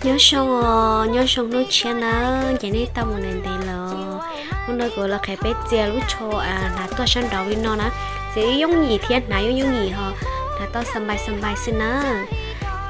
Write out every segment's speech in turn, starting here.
Nyob zoo os, nyob zoo hnub tshiab na, ces nej tau mus ntev ntev lawm. Hnub no kuv los qhia peb txiav lub tsho hnav tuaj sab nraud li no na. Txiav yooj yim thiab hnav yooj yooj yim ho hnav tau xa npais xa npais xwb na.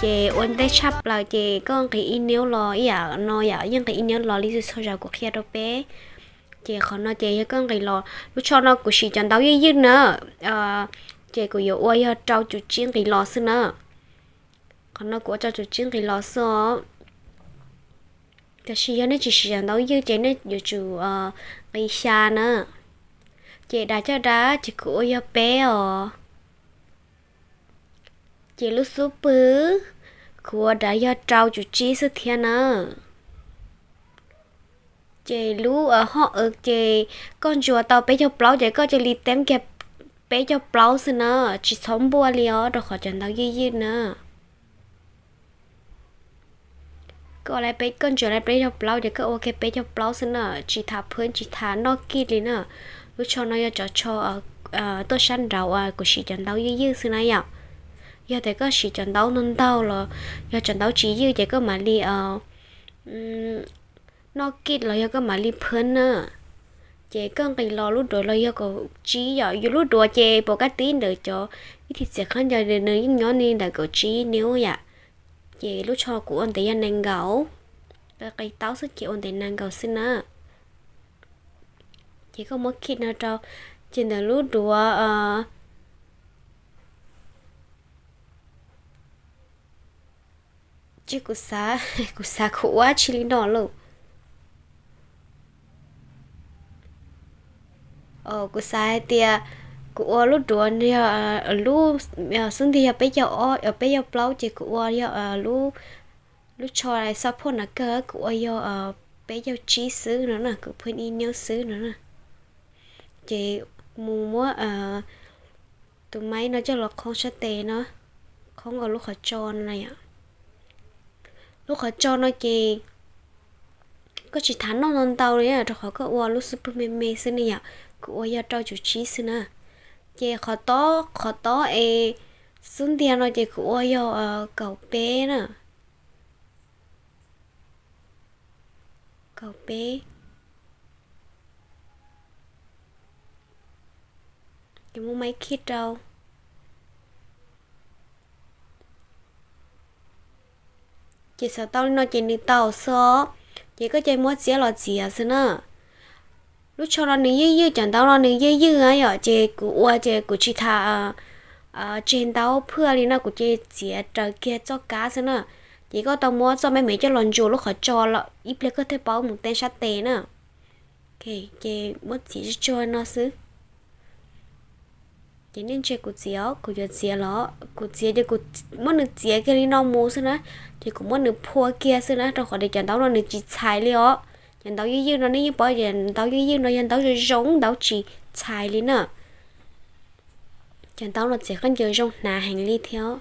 Ces ua ntej tshaj plaws ces koj nqis ib niub los ib yam no yom, yeej nqis ib niub los li txhua zaus kuv qhia rau peb. Ces qhov no ces yog koj nqis los, lub tsho no kuv siv cov ntaub ywj ywj na, ces kuv yuav ua yog rau cum tsib nqis los xwb na. Qhov no kuv ua rau cum tsib nqis los xwb os. Tiam sis yog nej tsis siv cov ntaub ywj ces nej yuav tsum nqis xya na. Ces dav coj dab ces kuv ua yog peb os. Ces lub xub pwg kuv ua dav yog rau cum tsib xwb thiab na. Ces lub hoj aw ces koj ntsuas tau peb caug plaub ces koj cia li teb kiag peb caug plaub xwb na, tsis txhob npuaj li os rau qhov cov ntaub ywj ywj na. Koj ntsuas lawm peb caug plaub ces koj ua kiag peb caug plaub xwb na, tsis tham phwb tsis tham noj kij li na. Lub tsho no yog cov tsho tuaj sab nraud uas kuv siv cov ntaub ywj ywj xwb na yom. Yog tias koj siv cov ntaub ntau ntau los yog cov ntaub tsis ywj ces koj mam li noj kij los yog koj mam li phwb na. Ces koj nqis los lub duav los yog kaum tsib yom, yus lub duav ces pom kaj tib ntawm cov ib thim txiav khaub ncaws nws yeej nyob li ntawm kaum tsib niub yam. Ces lub tsho kuv ua ntev yog nees nkaum, qe taub xwb ces ua ntev nees nkaum xwb na. Ces koj muab khij no rau, ces ntawm lub duav Tsis, kuv xav, kuv xav kuv ua tsis li no lauj. Kuv xav hais tias kuv ua lub duav yog lub xub ntiag yog peb caug ob, peb caug plaub ces kuv ua yog lub tsho xab phoj na kawg kuv ua yog peb caug tsib xwb no na, kuv phwb ib niub xwb no na. Ces mus muab tus maib no coj los qhoob sab tes no, qhoob ua lub qhov tso no na yom. Lub qhov tso no ces koj tsis thav noj ntau ntau li rau qhov koj ua lub xub pwg me me xwb ne yom. Kuv ua yog rau cum tsib xwb na. Ces qhov tob, qhov tob es xub ntiag no ces kuv ua yog kaum peb na. Kaum peb. Ces muab maib khij rau. Ces xav tau li no ces nws tau xwb os. Ces koj cia muab txiav los txiav xwb na. Lub tsho no nws ywj ywj, cov ntaub no nws ywj ywj yom, ces kuv ua ces kuv tsis thav tseg ntaub phwj li no, kuv ces txiav raws kiag txoj kab xwb na. Ces koj tau muab txoj me me coj los ntsuas lub qhov tso los ib pliag koj thiaj paub mus teb sab tes na. Ces muab txiav tsuag tsuag no xwb. Ces nej ntsia kuv txiav, kuv yuav txiav los kuv txiav ces kuv muab nws txiav kiag li no mus xwb na. Ces kuv muab nws phua kiag xwb na, rau qhov tias cov ntaub no nws tsis txhais li os. Cov ntaub ywj ywj no nej yeej paub tias ntaub ywj ywj no yog ntaub zoo zoo, ntaub tsis txhais li na. Cov ntaub no txiav khaub ncaws zoo hnav heev li thiab.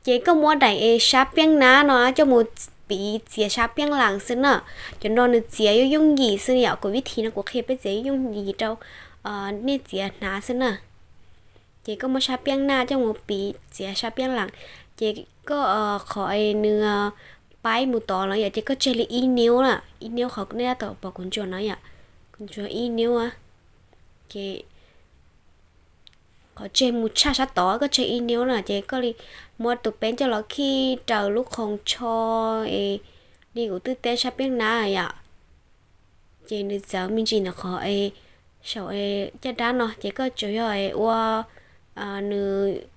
Ces koj muab daim es sab peeb nab no coj mus piv txiav sab peeb lees xwb na. Cov no nws txiav yooj yooj yim xwb yom, kuv vib thib no kuv qhia peb txiav yooj yooj yim rau nej txiav hnav xwb na. Ces koj muab sab peeb nab coj mus piv txiav sab peeb lees, ces koj qhov nws paib mus tod los yom, ces koj tseg li ib niub na, ib niub qhov nej tab tom pom kuv ntsuas no yom, kuv ntsuas ib niub. Ces qhov tseg mus tshaj sab tod koj tseg ib niub na, ces koj li muab tus peeb coj los khij raws lub qhov tsho es li kuv twb teb sab peeb nab yom. Ces nws txawv me ntsis ntawm qhov saum caj dab no, ces koj tsuas yog ua nws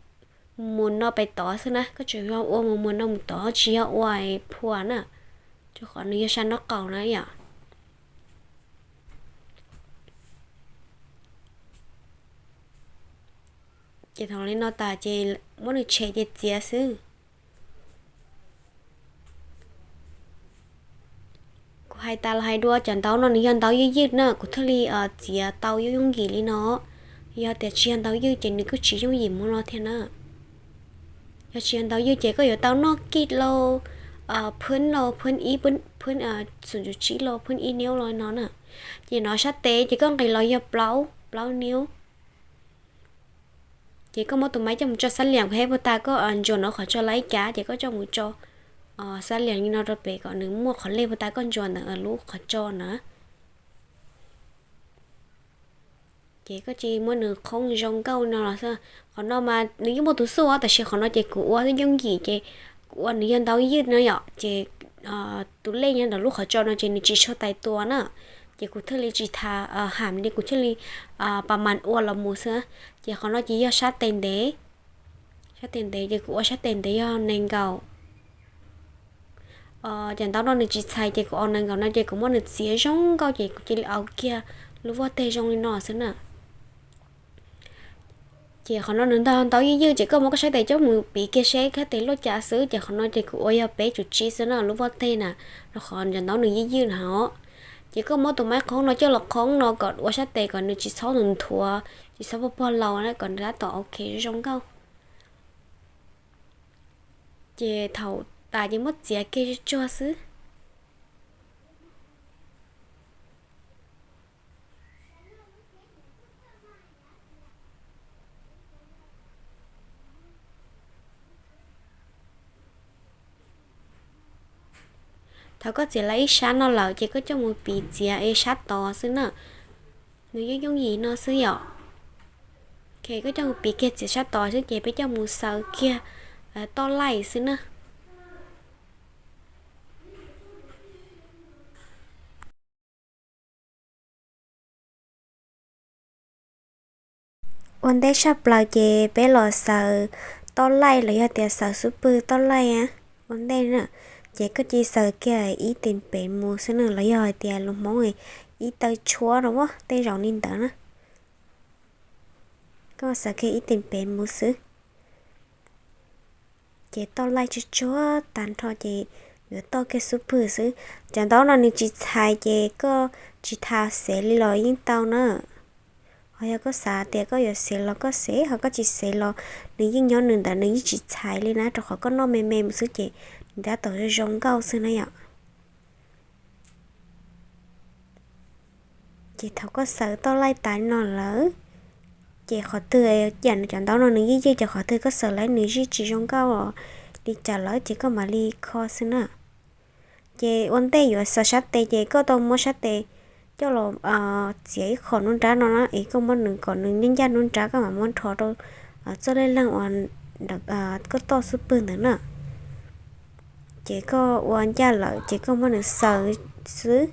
mus no pem tod xwb na, koj tsuas yog ua mus mus no mus tod, tsis yog ua phua na, rau qhov nws yog sab nraub qaum na yom. Ces thaum li no tas ces muab nws tshem ces txiav xwb. Kuv hais tas los hais dua, cov ntaub no nws yog ntaub ywj ywj na, kuv thiaj li txiav tau yooj yooj yim li no. Yog tias tsis yog ntaub ywj ces nws kuj tsis yooj yim mus no thiab na. Yog tsis yog ntaub ywj ces koj yuav tau noj kij lauj, phwb lauj, phwb ib, phwb xum cum tsib lauj, phwb ib niub lauj no na. Ces no sab tes ces koj nqis los yog plaub, plaub niub. Ces koj muab tus maib coj mus tso sab liam, kuv hais puag ta koj ntsuas no qhov tso laib cav ces koj coj mus tso Xab lias li no rau pem kom nws muaj qhov lej puag ta koj ntsuas ntawm lub qhov tso na. Ces koj cia li muab nws qhoob zoo nkauj no los xwb. Qhov no mas nws yeej muaj tus xuj os, tab sis qhov no ces kuv ua yooj yim ces kuv ua nws yog ntau ywj no yom, ces tus lej nyob ntawm lub qhov tso no ces nws tsis tshua tais tua na. Ces kuv thiaj li tsis tha ham li, kuv thiaj li pas mas ua los mus xwb. Ces qhov no ces yog sab tes ntev. Sab tes ntev ces kuv ua sab tes ntev yog nees nkaum. Cov ntaub no nws tsis txhais ces kuv ua nees nkaum no ces kuv muab nws txiav zoo nkauj ces kuv cia li ua kiag lub vaj teg zoo li no xwb na. Ces qhov no nws ntau ntau ywj ywj ces koj muab koj sab tes coj mus piv kiag seb sab tes luaj cas xwb. Ces qhov no ces kuv ua yog peb cum tsib xwb na lub vaj teg na, rau qhov cov ntaub nws ywj ywj na os. Ces koj muab tus maib qhoob no coj los qhoob no kom ua sab tes kom nws tsis txhob nthuav, tsis txhob pog pog laus na, kom nws tab tom ok zoo nkauj. Ces thaum tas ces muab txiav kiag tsuag xwb. Thaum koj txiav lawm ib sab no lawm ces koj coj mus piv txiav es sab tod xwb na. Nws yooj yooj yim no xwb yom. Koj coj mus piv kiag txiav sab tod xwb ces peb coj mus xaws kiag toj laij xwb na. Ua ntej tshaj plaws ces peb los xaws toj laij los yog tias xaws xub pwg toj laij ua ntej na. Ces koj cia li xaws kiag ib tes pem mus xwb na, los yog hais tias lus Hmoob ib taw tshuab no tej zaum li ntawd na. Koj xaws kiag ib tes pem mus xwb. Ces toj laij tsuag tsuag tag nrho ces yuav toj kiag xub pwg xwb. Cov ntaub no nws tsis txhais ces koj tsis tha xev li los yeej tau na. Ho yog koj xav tias koj yuav xev los koj xev, ho koj tsis xev los nws yeej nyob nws ntawd, nws yeej tsis txhais li na, rau qhov koj noj me me mus xwb ces nws tab tom zoo zoo nkauj xwb na yom. Ces thaum koj xaws toj laij tas li no lawm, ces qhov twg cam cov ntaub no nws ywj ywj ces qhov twg koj xaws lawm nws zij tsis zoo nkauj li cas lawm ces koj mam li kho xwb na. Ces ua ntej yuav xaws sab tes ces koj tau muab sab tes coj los txiav ib qho nruab nrab no na, es koj muab nws kom nws ncaj ncaj nruab nrab koj mam muab nrho rau txoj lej leeg uas koj toj xub pwg ntawd na. Ces koj ua ncaj lawm ces koj muab nws xaws xwb.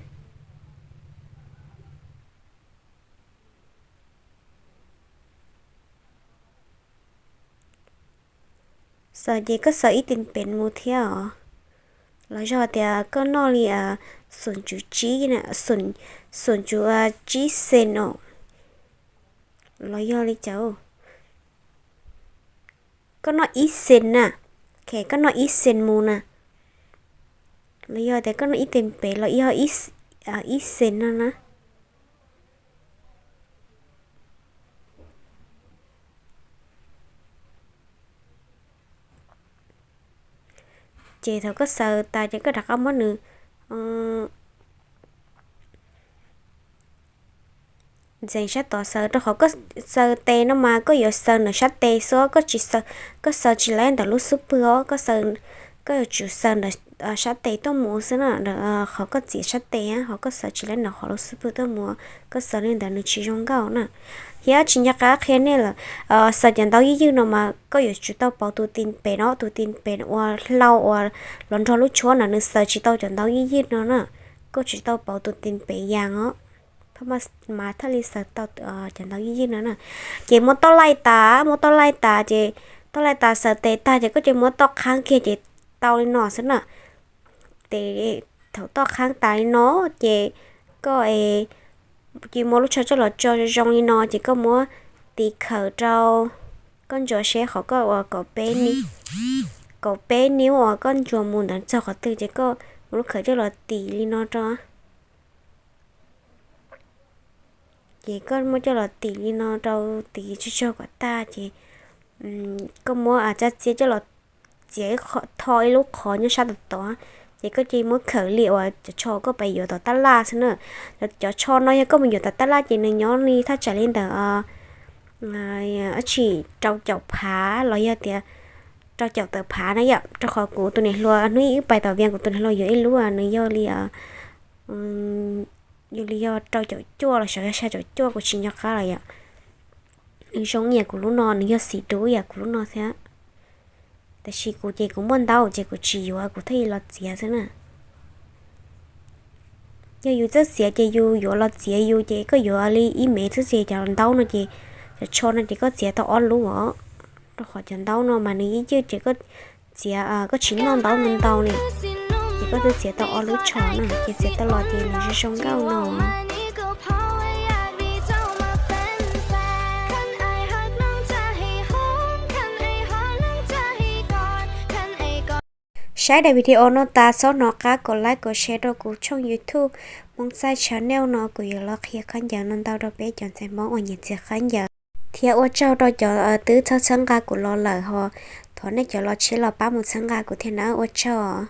Xaws ces koj xaws ib tes pem mus thiab os. Los yog tias koj noj li xoom tsub tsib, xoom tsub tsib xees os, los yog li cas, koj noj ib xees na, koj noj ib xees mus na, los yog tias koj noj ib tes pem los yog ib xees no na. Ces thaum koj xaws tas ces koj rov qab muab nws ntxeev sab tod xaws, rau qhov koj xaws tes no mas koj yuav xaws ntawm sab tes xwb, koj tsis, koj xaws tsis laib ntawm lub xub pwg os, koj yuav tsum xaws ntawm sab tes tuaj mus xwb na, qhov koj txiav sab tes, qhov koj xaws tsis laib ntawm qhov lub xub pwg tuaj mus, koj xaws li ntawd nws tsis zoo nkauj na. Thiab tsis nco qab qhia nej lawm, xaws cov ntaub ywj ywg no mas koj yuav tsum tau pauv tus tis pem no, tus tis pem ua hlau uas los nrog lub tshuab no nws xaws tsis tau cov ntaub ywj ywg no na. Koj tsis tau pauv tus tis pem yas os, mas thiaj li xaws tau cov ntaub ywj ywg no na. Ces muab toj laij tas, muab toj laij tas ces, toj laij tas xaws tes tag ces koj cia muab toj qhaab kiag ces tau li no xwb na. Ces thaum toj qhaab tas li no ces koj cia muab lub tsho coj los tso zoo li no ces koj muab tis khawm rau, koj ntsuas seb qhov koj ua kaum peb niv, kaum peb niv uas koj ntsuas mus ntawd txog qhov twg ces koj muab lub khawm coj los tis li no rau. Ces koj muab coj los tis li no rau, tis tsuag tsuag kom tag ces koj muab cov txiav coj los txiav tho ib lub qhov nyob sab tom tod, ces koj cia li muab khawm li uas cov tsho koj pais yuav tom tab laj xwb na. Cov tsho no yog koj mus yuav tom tab laj ces nws nyob li thaj tsam li ntawm dab tsi rau caum phav los yog tias rau caum tawm phav na yom, rau qhov kuv tus niam hluas hnub ib wb pais tom Vias kuv tus niam hluas yuav ib lub nws yog li, yog li yog rau caum cuaj los xyov yog xya caum cuaj kuv tsis nco qab lawm yom. Nws zoo ib yam kuv lub no, nws yog xim dub ib yam kuv lub no thiab. Tab sis kuv ces kuv muaj ntaub ces kuv tsis yuav, kuv thiaj li los txiav xwb na. Yog yus txawj txiav ces yus yuav los txiav yus ces koj yuav li ib mev xwb ces cov ntaub no ces, cov tsho no ces koj txiav tau ob lub os. Rau qhov cov ntaub no mas nws ib ywj ces koj txiav, koj tsis noj ntaub ntau ntau li, ces koj twb txiav tau ob lub tsho na, ces txiav tau los ces nws zoo zoo nkauj no. Saib daim video no tas txhob hnov qab kom like kom share rau kuv tshooj YouTube Hmoob Txaij Channel no, kuv yuav los qhia khaub ncaws no ntau rau peb cov ntxhais Hmoob uas nyiam txiav khaub ncaws. Thiab ua tsaug rau cov twb txhawb txhawb nqa kuv los lawm ho, thov nej cov los tshiab los pab mus txhawb nqa kuv thiab na, ua tsaug.